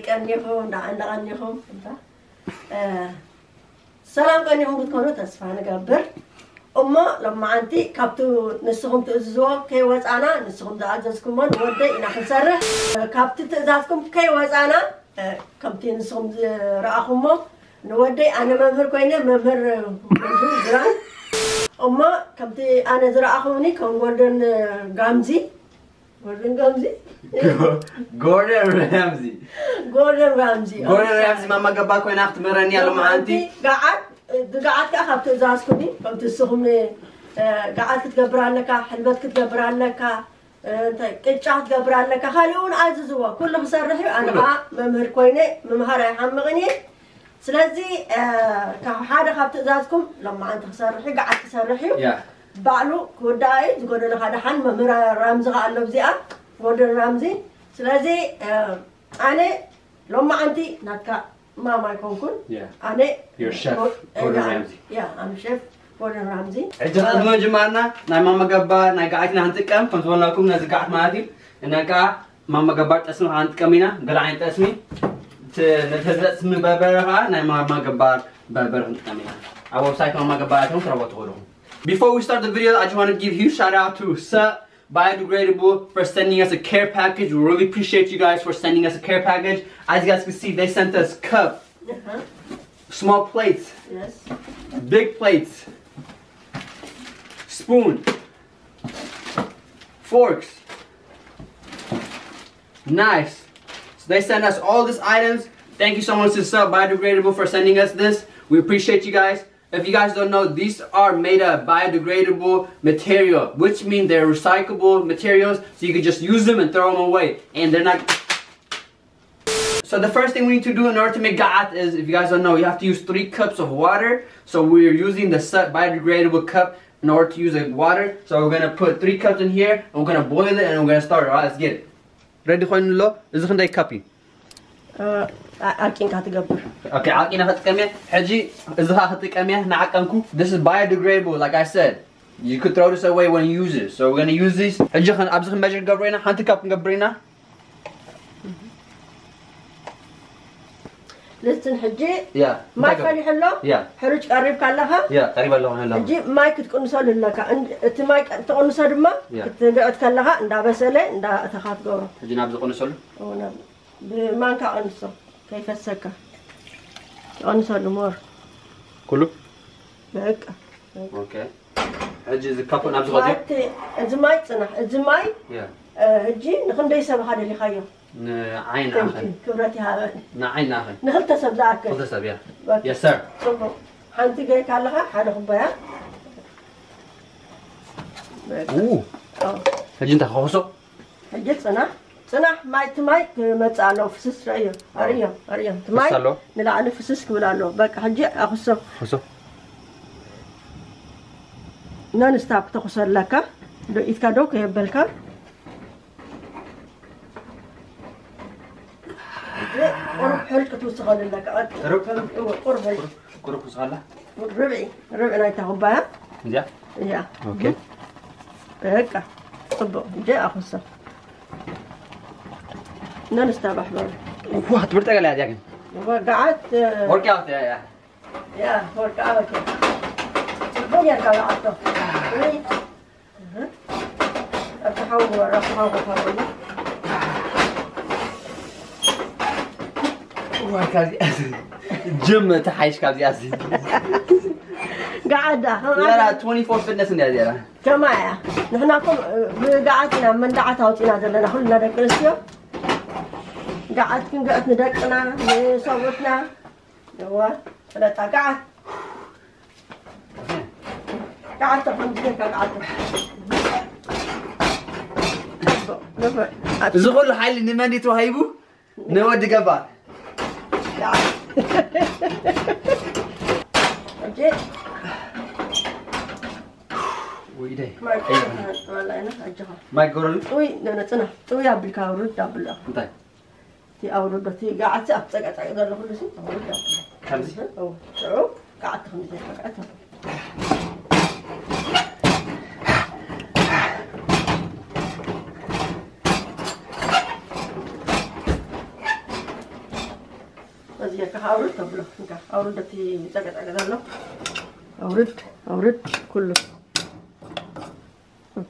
ቀኒኹም፣ ደኣ እንደቐኒኹም፣ እንታ፣ እ፣ ሰላም ቀኒኹም ክትኮኑ ተስፋ ንገብር። እሞ ሎማዓንቲ ካብቲ ንስኹም ትእዝዝዎ ከይወፃና፣ ንስኹም ዝኣዘዝኩሞ ንወደይ ኢና ክንሰርሕ። ካብቲ ትእዛዝኩም ከይወፃና፣ እ፣ ከምቲ ንስኹም ዝረኣኹሞ ንወደይ ኣነ መምህር ኮይነ፣ መምህር፣ መምህር ብራን። እሞ ከምቲ ኣነ ዝረኣኹምኒ ከም ጎርደን ጋምዚ፣ ጎርደን ጋምዚ፣ ጎርደን ራምዚ። ጎርደን ራምዚ። ጎርደን ራምዚ ማማ ገባ ኮይና ክትምህረኒ እያ ሎማዓንቲ። ገዓት፣ ገዓት ከዓ ካብ ትእዛዝኩም እዩ። ከምቲ ንስኹም፣ እ፣ ገዓት ክትገብር ኣለካ፣ ሕልበት ክትገብር ኣለካ፣ እ፣ እንታይ ቅጫ ክትገብር ኣለካ፣ ካልእ እውን ኣዝዝዎ። ኩሉ ክሰርሕ እዩ። ኣነ ኩሉ። ከዓ መምህር ኮይነ ምምሃር ኣይሓምቕን እየ። ስለዚ፣ እ፣ ካብ ሓደ ካብ ትእዛዝኩም ሎማዓንቲ ክሰርሕ እዩ፣ ገዓት ክሰርሕ እዩ። ያ። ባዕሉ ክውዳእ እዩ። ዝጎደለ ከዓ ደሓን መምህር ራምዚ ከዓ ኣሎ ኣብዚኣ፣ ጎርደን ራምዚ። ስለዚ፣ እ፣ ኣነ ሎማዓንቲ ናትካ ማማ ኣይኮንኩን። ያ። ኣነ You're chef ጎ-፣ Gordon ያ፣ Ramsay። ያ፣ ኣም ሼፍ ጎርደን ራምዚ። ሕጂ ቅድሚ ምጅማርና ናይ ማማ ገባ ናይ ገዓትና ክንጥቀም፣ ከም ዝበልናኩም ነዚ ገዓት ማለት እዩ። እና ከዓ ማማ ገባር ጠስሚ ከዓ ንጥቀም ኢና። ገለ ዓይነት ጠስሚ፣ እቲ ነቲ ጠስሚ በርበረ ከዓ ናይ ማማ ገባር በርበረ ክንጥቀም ኢና። ኣብ ዌብሳይት ማማ ገባር ኣትኹም ትረኽቦ ትኽእሉ ኢኹም። Before we start the video, I just want to give huge shout out to Sut Biodegradable for sending us a care package. We really appreciate you guys for sending us a care package. As you guys can see, they sent us cup, Uh-huh. small plates, Yes. big plates, spoon, forks, knives. So they sent us all these items. Thank you so much to Sut Biodegradable for sending us this. We appreciate you guys. If you guys don't know, these are made of biodegradable material, which means they're recyclable materials, so you can just use them and throw them away, and they're not. So the first thing we need to do in order to make ga'at is, if you guys don't know, you have to use three cups of water. So we're using the Sut biodegradable cup in order to use the water. So we're gonna put three cups in here, and we're gonna boil it, and we're gonna start it. All right, let's get it. Ready ኮይኑ ኣሎ። እዚ ክንደይ ካፕ እዩ? እ፣ ኣ-፣ ኣቂንካ ትገብር። ኦኬ፣ ዓቂነ ክጥቀም እየ። ሕጂ እዚ ኸኣ ክጥቀም እየ፣ ንዓቀንኩ። This is biodegradable, like I said. You could throw this away when you use it. So we're gonna use these. ሕጂ ኸን-፣ ኣብዚ ክንመጀር ንገብሮ ኢና፣ ሓንቲ ካፕ ክንገብር ኢና። ልስትን ሕጂ ያ፣ ማይ እንታይ ፈሊሑ ኣሎ። ያ። ሕሩጭ ቀሪብካ ኣለኻ። ያ፣ ቀሪበ ኣለኹ፣ ኣለኹ። ሕጂ ማይ ክትቅንሰሉ ኣለካ። እን-፣ እቲ ማይ ቀ-፣ ትቕንሶ ድማ ያ። ክትግዕት ከለኻ እንዳበሰለ፣ እንዳ-፣ እተኻ ትገብሮ። ሕጂ ናብ ዝቕንሰሉ? ኦ፣ ናብ ብማንካ ቀንሶ፣ ከይፈሰካ። ቀንሰሉ ሞር። ኩሉ? በቃ። ኦኬ። ሕጂ እዚ ካፖ ናብ ዝኸድዮ? እቲ፣ እዚ ማይ ጽናሕ፣ እዚ ማይ፣ ያ። እ፣ ሕጂ ንኽንደይ ሰብ ኢኻ ደሊኻዮ? ንዓይ ንዓኸን። ክብረት ይሃበን። ንዓይ ንዓኸን። ንኽልተ ሰብ ዝኣክል። ክልተ ሰብ፣ ያ። በቃ። የስ፣ ሰር። ጽቡቕ። ሓንቲ ጌርካ ኣለኻ፣ ሓደ ኩባያ። በቃ። ኡ። ኦ። ሕጂ እንታይ ክኾሶ? ሕጂ ጽናሕ፣ ጽናሕ ማይ፣ እቲ ማይ ክመጽእ ኣለዎ፣ ፍስስ ርእዮ፣ ኣርእዮም፣ ኣርእዮም። እቲ ማይ ፍስስ ኣለዎ? ንላዕሊ ፍስስ ክብል ኣለዎ። በቃ፣ ሕጂ ኣኹሶ። ኣኹሶ። ኖን ስታፕ ክተኹሶ ኣለካ። ዶ ኢድካ ደው ከየበልካ። ቁሩብ ሕርጭ ክትውስኸሉ ኣለካ። ቁሩብ? እወ፣ ቁሩብ ሕርጭ። ቁሩብ ክውስኸላ? ርብዒ፣ ርብዒ ናይታ ኩባያ። እዚኣ? እያ። ኦኬ። በቃ፣ ጽቡቕ። እንጂ ኣኹሶ። ነንስታ ባሕባሩ። ዋ፣ ትብርጠ ገለ እያ ግን። ወጋዓት፣ እ፣ ወርቂ ኣውት፣ ያ፣ ያ። ያ፣ ወርቂ ኣውት። ጽቡቕ ጌርካ ወዓቶ። ወይ፣ እህ። ኣብቲ ሓዊ ግበር፣ ኣብቲ ሓዊ ክተርበሉ። ዋይ፣ ካብዚኣ ጅም ተሓይሽ ካብዚኣ ሲ። ገዓዳ፣ ከምኣ ያላ ሲ። ትወንቲ ፎር ፊትነስ እንድያ እዚኣ። ከማ እያ። ንሕና እኮ ብገዓት ኢና መንደዓት ኣውፂና ዘለና፣ ኩልና ደቂ ኣንስትዮ። ገዓት ክንገዕት ንደቅና፣ ንሰብኡትና። እዋ፣ ፍለጣ፣ ገዓት። ገዓት ተኾን፣ ብዘይካ ገዓት። ንፉዕ፣ ንፉዕ። እዚ ኩሉ ሓይሊ ንመን እዩ ተዋሂቡ? ንወዲ ገባር። ያ። እንጂ ውይ፣ ደይ። ማይ ቆርበ፣ ወላሂ፣ ኣጆኻ። ማይ ጎረሉ? ጥውይ፣ ነ-፣ ነ-፣ ጽናሕ፣ ጥውይ ኣቢልካ ኣውርድ፣ ኣብል። እንታይ? እቲ ኣውርዶ፣ እቲ ገዓት ኣብ ጸቀጸቅ ዘሎ ኩሉ ሲ ኣውርድ፣ ኣብል። ከምዚ? እው፣ ሽዑ ገዓት ትኽንዲ ዘይፈቀዐት። እዚ ከ ኣውርድ ተብሎ እንካ ኣውርድ እቲ ጸቀጸቀ ዘሎ ኣውርድ ኣውርድ ኩሉ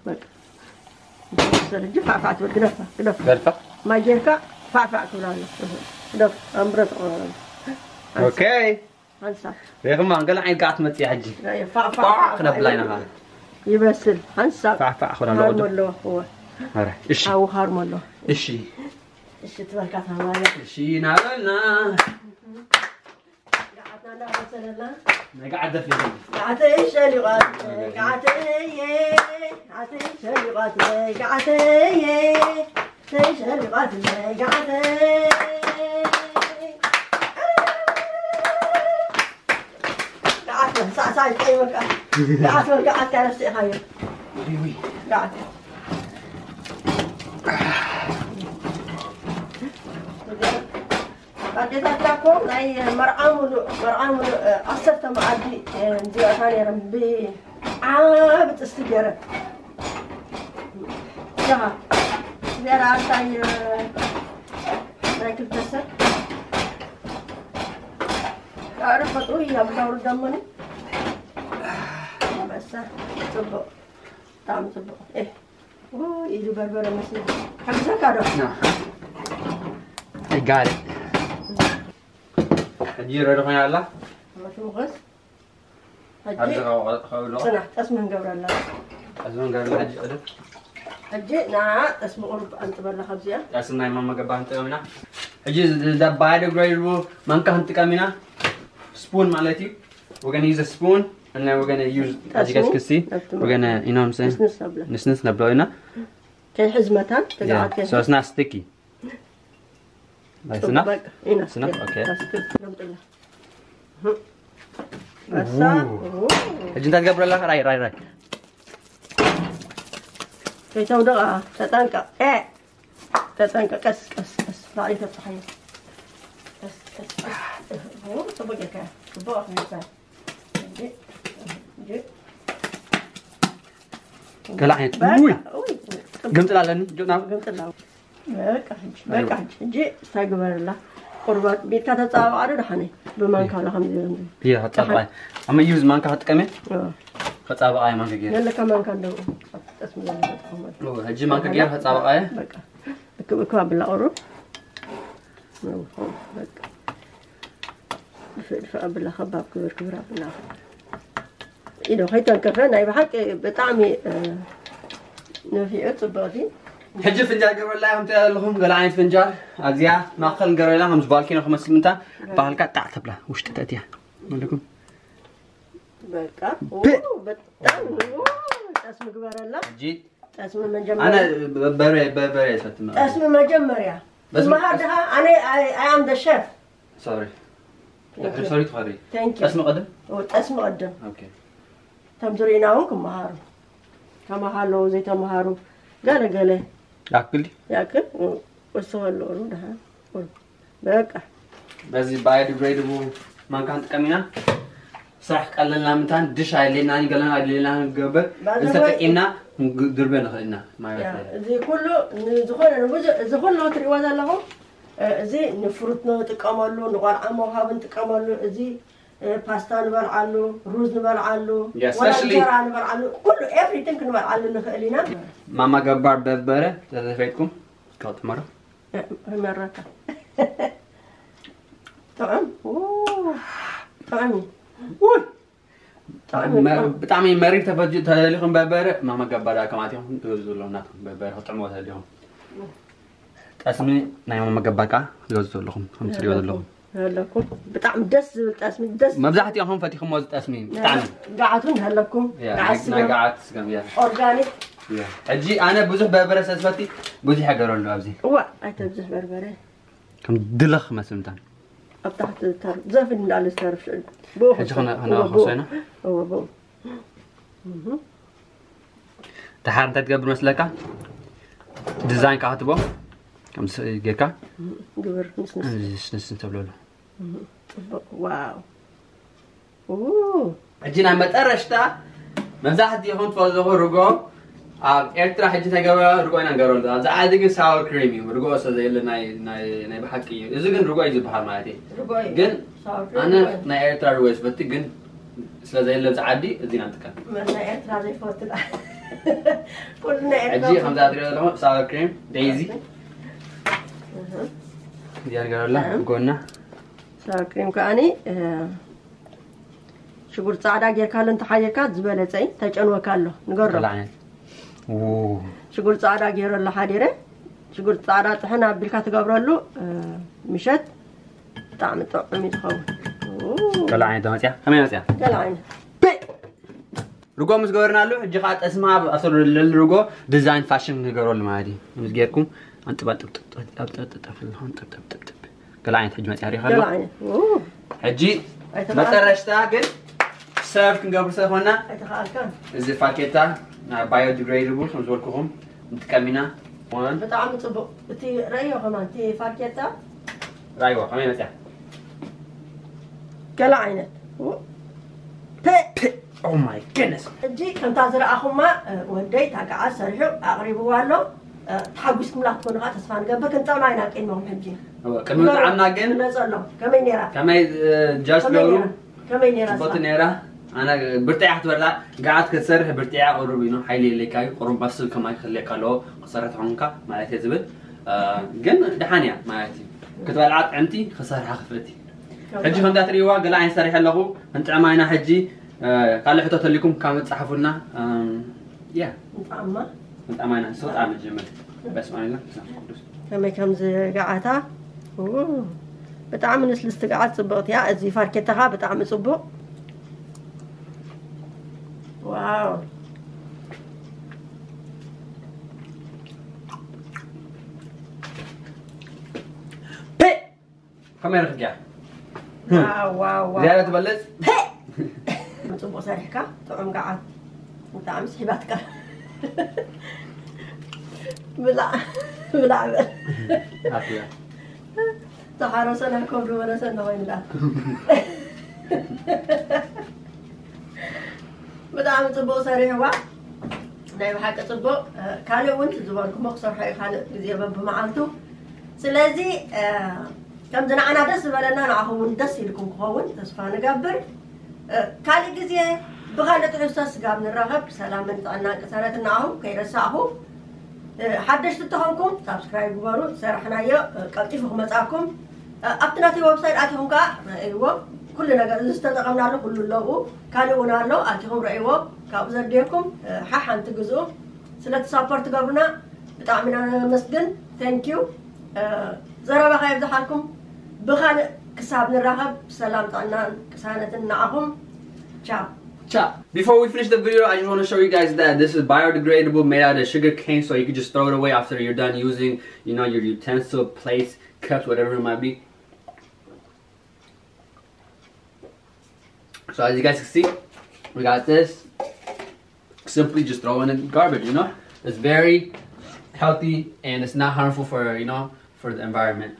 በቃ ሰለጂ ፋዕፋዕ ትብል ግደፋ ግደፋ ገርፋ ማይ ጌርካ ፋዕፋዕ ትብል ኣሎ ግደፍ ኣምብረ ተቆረረ ኦኬ ሓንሳብ ሪኽማ ገለ ዓይነት ጋዕ ትመፅእ ሕጂ ፋዕፋዕ ክነብላ ኢና ከዓ ይበስል ሓንሳብ ፋዕፋዕ ክብላ ኣለዎ ኣለዎ እወ ኧረ እሺ ሓዊ ሃርሞ ኣለዎ እሺ እሺ ትበልካ ተማሪ እሺ ናበልና ገዓትና እንዳበሰለላ ናይ ገዓት ደፊ ገዓተይ ሸሊቋት ገዓተይ ገዓተይ ሸሊቋት ገዓተይ ተይ ሸሊቋት ገዓተይ ገዓት ሳዕሳዕ ይጠይበካ ገዓት ወልካ ዓካ ረሲእኻዮ ገዓት ኣዴታትና እኮ ናይ መርዓ ሙሉእ መርዓ ሙሉእ ዓሰርተ መኣዲ እንዚኣታ ነይረን ብዓቢ ጥስቲ ገይረን ሻሃ እዚኣ ረኣስታይ ናይ ክልተ ሰብ ኣረ ፈጥሩ እያ ብታውሩ ደመኒ በሳ ጽቡቅ ብጣዕሚ ጽቡቅ ኢሉ በርበረ መስል ሓግዘካ ዶ I got it. ሕጂ ረዲ ኮይና ኣላ ትምኸስ ኣብዚ ከውሎ ፅናሕ ጠስሚ ንገብረላ እዚ መንገድ ሕጂ ቅድም ሕጂ ና ጠስሚ ቁሩብ ኣንጥበላ ካብዚኣ ጠስም ናይ ማማ ገባ ክንጥቀም ኢና ሕጂ the biodegradable ማንካ ክንጥቀም ኢና ስፑን ማለት እዩ We're gonna use a spoon and then we're gonna use, as you guys can see, we're gonna, you know what I'm saying? ንስንስ ኣብላ ንስንስ ነብሎ ኢና ከይሕዝ መታን ተጋዓት Yeah, so it's not sticky. Like, it's enough? በቃ ኢና It's enough? Okay. ለምጥላ በሳ Ooh. ሕጂ እንታይ ትገብር ኣለኻ? ራይ ራይ ራይ። ከይተውደቓ ተጠንቀቕ ኤ ተጠንቀቕ ቀስ ቀስ ቀስ ላዕሊ ተብፅሓዮ ቀስ ቀስ ቀስ ኦ፣ ፅቡቅ ኢልካ ፅቡቅ ኣኽኒካ ገለ ዓይነት ውይ ግምጥል ኣለኒ ጆና ግምጥላ በቃ ሕጂ በቃ ሕጂ ሕጂ እንታይ ግበርላ ቁርባት ቤትካ ተፃባባዕ ዶ ደሓነ ብማንካ ላ ከምዚ ይህ ጸባይ ኣመ ዩዝ ማንካ ክጥቀመ ከጻባቃይ ማንካ ገይር ዘለካ ማንካ እንደው ጠስሚ ዘለካ ሕጂ ማንካ ገይር ከጻባቃየ በቃ እክብ እክብ ኣብላ ቁሩብ በቃ ድፍእ ድፍእ ኣብላ ከባብ ክብር ክብር ኣብላ ኢዶ ከይተንከፈ ናይ ብሓቂ ብጣዕሚ ነፊዑ ጽብቕቲ ሕጂ ፍንጃል ገበላ ከምቲ ዘለኹም ገለ ዓይነት ፍንጃል ኣብዚኣ ማእኸል ገበላ ከምዚ ቫልኪኖ ክመስል ምንታ ባህልካ ጣዕ ተብላ ውሽጢ ተእትያ ኣለኩም በቃ ው፣ በጣም ው፣ ጠስሚ ግበረላ ሕጂ ጠስሚ ኣነ መጀመርያ በበረ በበረ ሰትማ ጠስሚ መጀመርያ በስመ- ትመሃር ድኻ ኣነ ኣይ ኣም ደ ሸፍ ሶሪ ድሕሪ ሶሪ ትኸሪ Thank you. ጠስሚ ቀደም ጠስሚ ቀደም ኦኬ ከም ዝርኢና እውን ክመሃሩ ተመሃለዉ ዘይተመሃሩ ገለ ገለ ኣክል ያክል ወስኸሉ ሩ ድሓ በቃ በዚ biodegradable ማንካ ንጥቀም ኢና ስራሕ ቀለልና ምንታን ድሽ ኣይሌና ገለና ኣይሌና ንገብር ባዚ እንተጠቂምና ድርበ ንኽእል ኢና ማለት ያ፣ እዩ እዚ ኩሉ ንዝኾነ ንብዙ- እዚ ኩሉ ትሪእዎ ዘለኹም እ፣ እዚ ንፍሩት ንጥቀመሉ ንቆልዓ መውሃቢ ንጥቀመሉ እዚ እ፣ ፓስታ ንበልዓሉ ሩዝ ንበልዓሉ Yeah, ወላ especially- እንጀራ ንበልዓሉ ኩሉ ኤቭሪቲንግ ክንበልዓሉ ንኽእል ኢና ማማ ገባር በርበረ ተዘፈይኩም ከጥመሮ መረካ ጥዑም ው፣ ጥዑም እዩ። ውይ ጥዑም መ- እዩ። ብጣዕሚ መሪር ተፈጅ ተደሊኹም በርበረ ማማ ገባር ከማት ኢኹም ትገዙ ዘለኹም ናትኩም በርበረ ክጥዕምዎ ተደሊኹም ጠስሚ ናይ ማማ ገባር ከዓ ትገዙ ዘለኹም ከም ትሪኦ ዘለኹም ኣለኩም ብጣዕሚ ደስ ዝብል ጠስሚ ደስ መብዛሕትኦም ፈቲኹምዎ ዝጠስሚ ብጣዕሚ ጋዓቱ ኣለኩም ያ፣ ጋዓት ናይ ስጋ ገዓት ስገም ያ ኦርጋኒክ ያ። ሕጂ ኣነ ብዙሕ በርበረ ስለ ዝፈቲ ብዙሕ ያገረሉ ኣብዚ እዋ ኣይተብዝሕ በርበረ ከም ድለኽ መስል ምታን ኣብ ታሕቲ ዝተርፍ ዘፍን እንዳለ ዝተርፍ ሽዑ ብኡ ሕጂ ከነ- ከነኸሶ ኢና? እዎ ብኡ እህ፣ ድሓር እንታይ ትገብር መስለካ ዲዛይን ከዓ ክትቦ ከምዚ ጌርካ ግብር ምስምስ ንስንስ ተብለሉ ጽቡቅ ዋው ኡ፣ ሕጂ ናብ መጠረሽታ መብዛሕትኹም ትፈልጥኹ ርጎ ኣብ ኤርትራ ሕጂ ተገበረ ርጎ ኢና ንገብረሉ። ኣብዚ ዓዲ ግን ሳወር ክሪም እዩ። ርጎ ስለ ዘየለ ናይ ናይ ናይ ብሓቂ እዩ። እዚ ግን ርጎ እዩ ዝበሃል ማለት እዩ። ርጎ እዩ። ግን ሳወር ክሪም ኣነ ርጎ እዩ። ናይ ኤርትራ ርጎ ዝፈቲ ግን ስለ ዘየለ ኣብዚ ዓዲ እዚ ኢና ንጥቀም። መን ናይ ኤርትራ ዘይፈቱ ደኣ? ኩሉ ናይ ኤርትራ ሕጂ ከምዛ ትሪኦ ዘለኹም ሳወር ክሪም ዴይዚ እዚኣ ንገረላ ጎና ሳወር ክሪም ከኣኒ ሽጉር ፃዕዳ ጌርካሉ እንተሓዲርካ ዝበለፀ እዩ። ተጨንወካ ኣሎ ንገሮ። ካልእ ዓይነት ው ሽጉር ፃዕዳ ገይረሉ ሓዲረ። ሽጉር ፃዕዳ ጥሕን ኣቢልካ ትገብረሉ እ፣ ምሸት ብጣዕሚ ጥዑም እዩ ዝኸውን። ኡ፣ ካልእ ዓይነት መፅያ ከመይ መፅያ ገለ ዓይነት ርጎ ምስ ገበርናሉ ሕጂ ከዓ ጠስማ ኣብ ኣሰሩ ልል ርጎ ዲዛይን ፋሽን ንገበረሉ ማለት እዩ። ምስ ጌርኩም ኣንጥባጥብጥብጥብጥብጥብጥብጥብጥብ ገለ ዓይነት ሕጂ መፅያ ሪኻ ገለ ኣሎ ዓይነት ኡ፣ ሕጂ ኣይተባህለ። መጠረሽታ ግን ሰርቭ ክንገብር ስለኮና ኣይተኸኣልካን። እዚ ፋርኬታ ናይ ባዮዲግሬድብል ከም ዝበልኩኹም ንጥቀም ኢና። ዋን ብጣዕሚ ፅቡቅ። እቲ ረእዮ ከማን እቲ ፋርኬታ ራይዋ ከመይ መፅያ ገለ ዓይነት ኡ፣ ፔ Oh my goodness ሕጂ ከምታ ዝረኣኹማ እ፣ ወደይ ታጋዓ ሰሪሑ ኣቕሪብዋ ኣሎ። እ፣ ተሓጒስኩምላ ክትኮኑ ከዓ ተስፋ ንገብር። ክንጠማ ኢና ቅድሞም ሕጂ ቅድሚ ምጥዓምና ግን ነፀሎ ከመይ ነይራ? ከመይ ጃጅ ከመይ ገብሩ ነይራ? ከመይ ነይራ? ፅቡቅ ነይራ። ኣነ ብርትዕ ክትበልዓ ጋዓት ክትሰርሕ ብርትዕ ቁሩብ እዩ ሓይሊ የለካ እዩ ቁሩብ መስል ከማይ ክህልየካ ኣለዎ ክሰርሕ ተኾንካ ማለት እየ ዝብል እ፣ ግን ደሓን እያ ማለት እዩ ክትበልዓ ጥዕምቲ ክሰርሓ ክፍእቲ ሕጂ ከምዛ ትሪእዋ ገለ ዓይነት ሰሪሐ ኣለኹ ክንጥዕማ ኢና ሕጂ እ፣ ካልእ ሕቶ ተሊኩም ካብ ፃሓፉልና ያ ንጣማ ክንጥዕማ ኢና ንስው ጣዕሚ ጅምር በስመ አብ ወወልድ ወመንፈስ ቅዱስ ከመይ ከም ዝገዓታ ኡ፣ ብጣዕሚ ንስልስቲ ገዓት ፅብቕቲ እያ። እዚ ፋርኬታኻ ብጣዕሚ ፅቡቕ። ዋው ከመይ ረኽብያ ዋው ዋው ዋው ዝያዳ ትበልፅ ጽቡቕ ሰሪሕካ ጥዑም ገዓት ብጣዕሚ ስሒባትካ ብላዕ ብላዕ በል ኣትያ ተሓረሰና ከብዱ መለሰና ኮይኑ ደኣ ብጣዕሚ ጽቡቕ ሰሪሕዋ ናይ ብሓቂ ጽቡቕ ካልእ እውን ዝበልኩሞ ክሰርሖ እዩ ካልእ ግዜ በብመዓልቱ ስለዚ ከምዚ ንዓና ደስ ዝበለና ንዓኹም እውን ደስ ኢልኩም ክኸውን ተስፋ ንገብር ካልእ ግዜ ብኻልእ ትሕዝቶ ስጋብ ንራኸብ ሰላምን ጥዕናን ቅሳነትን ንዓኹም ከይረሳእኹ ሓደሽቲ ተኾንኩም ሳብስክራይብ ግበሩ ዝሰራሕናዮ ቀልጢፉ ክመፃኩም ኣብቲ ናተይ ወብሳይት ኣቲኹም ከዓ ረእይዎ ኩሉ ነገር እዚ ዝተጠቐምናሉ ኩሉ ኣለዉ ካልእ እውን ኣሎ ኣቲኹም ረእይዎ ካብኡ ዘድልየኩም ሓሓንቲ ግዝኡ ስለቲ ሳፖርት ትገብሩና ብጣዕሚ ኢና ነመስግን thank you ዘረባ ከየብዝሓልኩም ብኻልእ ክሳብ ንራኸብ ብሰላም ጥዕናን ቅሳነትን ንዓኹም ቻው Cha. Before we finish the video, I just want to show you guys that this is biodegradable, made out of sugar cane, so you can just throw it away after you're done using, you know, your utensil, plates, cups, whatever it might be. So as you guys can see, we got this. Simply just throw in the garbage, you know? It's very healthy and it's not harmful for, you know, for the environment.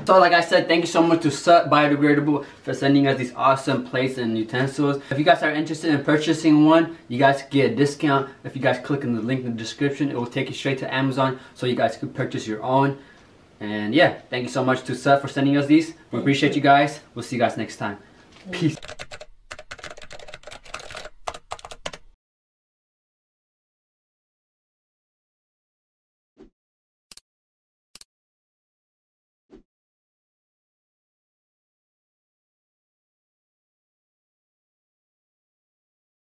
So like I said, thank you so much to Sut Biodegradable for sending us these awesome plates and utensils. If you guys are interested in purchasing one, you guys can get a discount. If you guys click in the link in the description, it will take you straight to Amazon so you guys can purchase your own. And yeah, thank you so much to Sut for sending us these. We appreciate you guys. We'll see you guys next time. Peace.